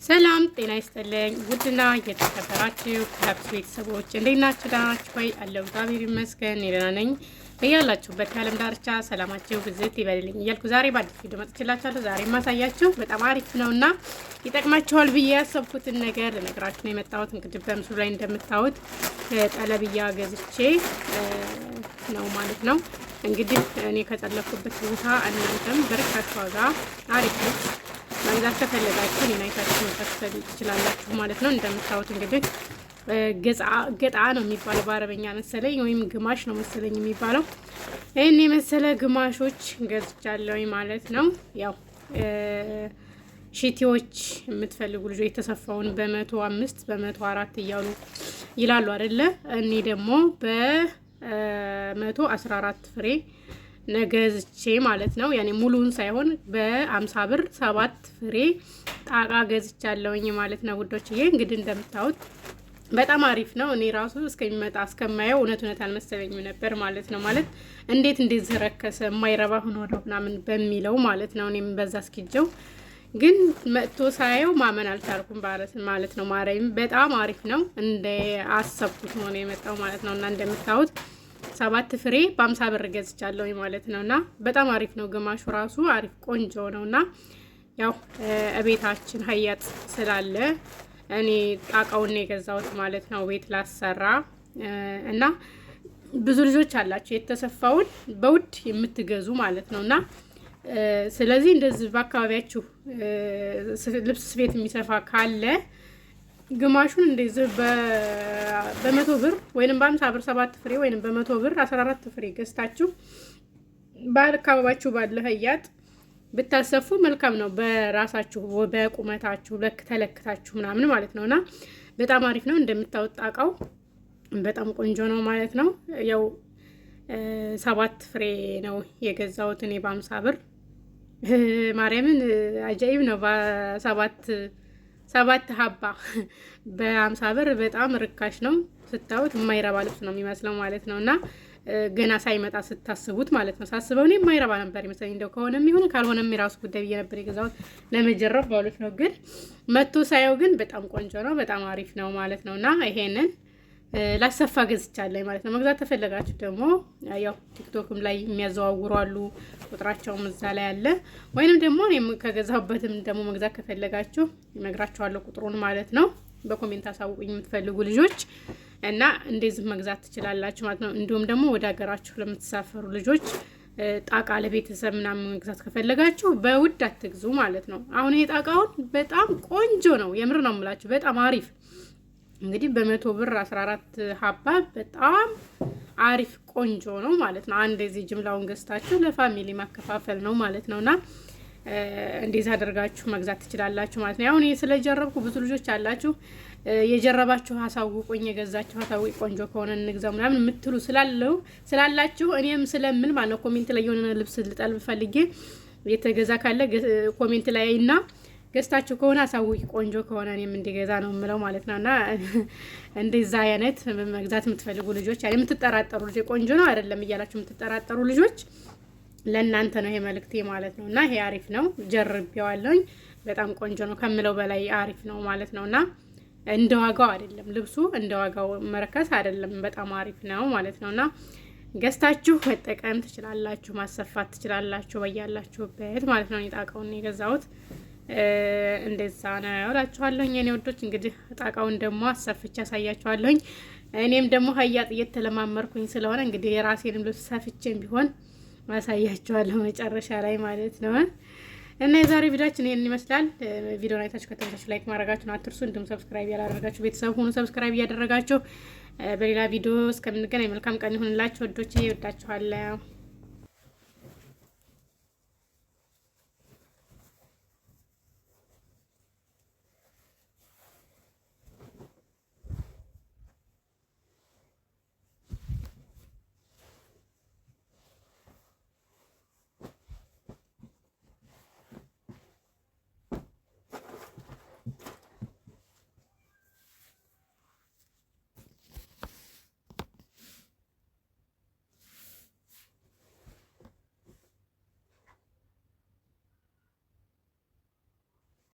ሰላም ጤና ይስጥልኝ። ውድና የተከበራችሁ የሀብት ቤተሰቦች እንዴት ናችሁ? ደህና ናችሁ ወይ? አለሁ እግዚአብሔር ይመስገን እኔ ደህና ነኝ። በያላችሁበት የዓለም ዳርቻ ሰላማችሁ ብዝት ይበልልኝ እያልኩ ዛሬ በአዲስ ቪዲዮ መጥቼላችኋለሁ። ዛሬ የማሳያችሁ በጣም አሪፍ ነውና ይጠቅማችኋል ብዬ ያሰብኩትን ነገር ልነግራችሁ ነው የመጣሁት። እንግዲህ በምስሉ ላይ እንደምታዩት ጠለብያ ገዝቼ ነው ማለት ነው። እንግዲህ እኔ ከጠለፍኩበት ቦታ እናንተም በርካሽ ዋጋ አሪፍ ልብስ መግዛት ከፈለጋችሁ እኔን አይታችሁ መግዛት ትችላላችሁ ማለት ነው። እንደምታዩት እንግዲህ ገጣ ነው የሚባለው በአረበኛ መሰለኝ፣ ወይም ግማሽ ነው መሰለኝ የሚባለው። ይህን የመሰለ ግማሾች ገዝቻለሁ ማለት ነው። ያው ሽቲዎች የምትፈልጉ ልጆች የተሰፋውን በ105 በ104 እያሉ ይላሉ አይደለ? እኔ ደግሞ በ114 ፍሬ ነገዝቼ ማለት ነው። ያኔ ሙሉን ሳይሆን በ50 ብር 7 ፍሬ ጣቃ ገዝቻለሁኝ ማለት ነው ውዶችዬ። እንግዲህ እንደምታዩት በጣም አሪፍ ነው። እኔ ራሱ እስከሚመጣ እስከማየው እውነት እውነት አልመሰለኝም ነበር ማለት ነው። ማለት እንዴት እንዴት ዘረከሰ የማይረባ ሆኖ ነው ምናምን በሚለው ማለት ነው። እኔም በዛ እስኪጀው ግን መጥቶ ሳየው ማመን አልቻልኩም ማለት ነው። ማርያም በጣም አሪፍ ነው። እንደ አሰብኩት ሆኖ የመጣው ማለት ነው። እና እንደምታዩት 7 ፍሬ በ50 ብር ገዝቻለሁ ማለት ነው። እና በጣም አሪፍ ነው። ግማሹ ራሱ አሪፍ ቆንጆ ነው። እና ያው እቤታችን ሀያጥ ስላለ እኔ ጣቃውን ነው የገዛሁት ማለት ነው፣ ቤት ላሰራ እና ብዙ ልጆች አላቸው የተሰፋውን በውድ የምትገዙ ማለት ነው። እና ስለዚህ እንደዚህ በአካባቢያችሁ ልብስ ስፌት የሚሰፋ ካለ ግማሹን እንደዚህ በ100 ብር ወይንም በ50 ብር 7 ፍሬ ወይንም በ100 ብር 14 ፍሬ ገዝታችሁ በአካባቢያችሁ ባለ ሀያጥ ብታሰፉ መልካም ነው። በራሳችሁ በቁመታችሁ ለክ ተለክታችሁ ምናምን ማለት ነውና በጣም አሪፍ ነው። እንደምታወጣ ጣቃው በጣም ቆንጆ ነው ማለት ነው። ያው 7 ፍሬ ነው የገዛሁት እኔ በ50 ብር። ማርያምን አጃኢብ ነው። በሰባት ሰባት ሀባ በ50 ብር በጣም ርካሽ ነው። ስታዩት የማይረባ ልብስ ነው የሚመስለው ማለት ነው። እና ገና ሳይመጣ ስታስቡት ማለት ነው። ሳስበው እኔ የማይረባ ነበር ይመስለኝ። እንደው ከሆነም ይሁን ካልሆነም የራሱ ጉዳይ ብዬ ነበር የገዛሁት ለመጀረብ ማለት ነው። ግን መቶ ሳየው ግን በጣም ቆንጆ ነው፣ በጣም አሪፍ ነው ማለት ነው። እና ይሄንን ላሰፋ ገዝቻለሁ ማለት ነው። መግዛት ተፈለጋችሁ ደግሞ ያው ቲክቶክም ላይ የሚያዘዋውሩ አሉ፣ ቁጥራቸውም እዛ ላይ አለ። ወይንም ደግሞ እኔም ከገዛሁበትም ደግሞ መግዛት ከፈለጋችሁ እነግራችኋለሁ ቁጥሩን ማለት ነው። በ comment አሳውቁኝ የምትፈልጉ ልጆች እና እንደዚህ መግዛት ትችላላችሁ ማለት ነው። እንዲሁም ደግሞ ወደ ሀገራችሁ ለምትሳፈሩ ልጆች ጣቃ ለቤተሰብ ምናምን መግዛት ከፈለጋችሁ በውድ አትግዙ ማለት ነው። አሁን ይሄ ጣቃውን በጣም ቆንጆ ነው፣ የምር ነው የምላችሁ፣ በጣም አሪፍ። እንግዲህ በ100 ብር 14 ሀባ በጣም አሪፍ ቆንጆ ነው ማለት ነው። አንድ የዚህ ጅምላውን ገዝታችሁ ለ family ማከፋፈል ነው ማለት ነውና እንደዚህ አደርጋችሁ መግዛት ትችላላችሁ ማለት ነው። አሁን ስለጀረብኩ ብዙ ልጆች አላችሁ የጀረባችሁ አሳውቁኝ፣ የገዛችሁ አሳውቁኝ፣ ቆንጆ ከሆነ እንግዛው ምናምን የምትሉ ስላለው ስላላችሁ እኔም ስለምል ማለት ነው። comment ላይ የሆነ ልብስ ልጠልብ ፈልጌ የተገዛ ካለ comment ላይ እና ገዝታችሁ ከሆነ አሳውቂ፣ ቆንጆ ከሆነ እኔም እንዲገዛ ነው የምለው ማለት ነው። እና እንደዛ አይነት መግዛት የምትፈልጉ ልጆች፣ የምትጠራጠሩ ልጆች፣ ቆንጆ ነው አይደለም እያላችሁ የምትጠራጠሩ ልጆች ለእናንተ ነው ይሄ መልእክቴ ማለት ነው። እና ይሄ አሪፍ ነው፣ ጀርቤዋለሁኝ። በጣም ቆንጆ ነው ከምለው በላይ አሪፍ ነው ማለት ነው። እና እንደ ዋጋው አይደለም ልብሱ፣ እንደ ዋጋው መረከስ አይደለም፣ በጣም አሪፍ ነው ማለት ነው። እና ገዝታችሁ መጠቀም ትችላላችሁ፣ ማሰፋት ትችላላችሁ በያላችሁበት ማለት ነው። ጣቃውን የገዛሁት እንደዛ ነው እላችኋለሁኝ የኔ ወዶች። እንግዲህ ጣቃውን ደግሞ አሰፍቼ አሳያችኋለሁኝ። እኔም ደግሞ ሀያጥ እየተለማመርኩኝ ስለሆነ እንግዲህ የራሴንም ልብስ ሰፍቼም ቢሆን ማሳያችኋለሁ መጨረሻ ላይ ማለት ነው። እና የዛሬ ቪዲዮአችን ይሄንን ይመስላል። ቪዲዮን አይታችሁ ከተመቻችሁ like ማድረጋችሁን አትርሱ። እንዲሁም subscribe ያላደረጋችሁ ቤተሰብ ሁኑ፣ subscribe እያደረጋችሁ በሌላ ቪዲዮ እስከምንገናኝ መልካም ቀን ይሁንላችሁ። ወዶቼ እወዳችኋለሁ።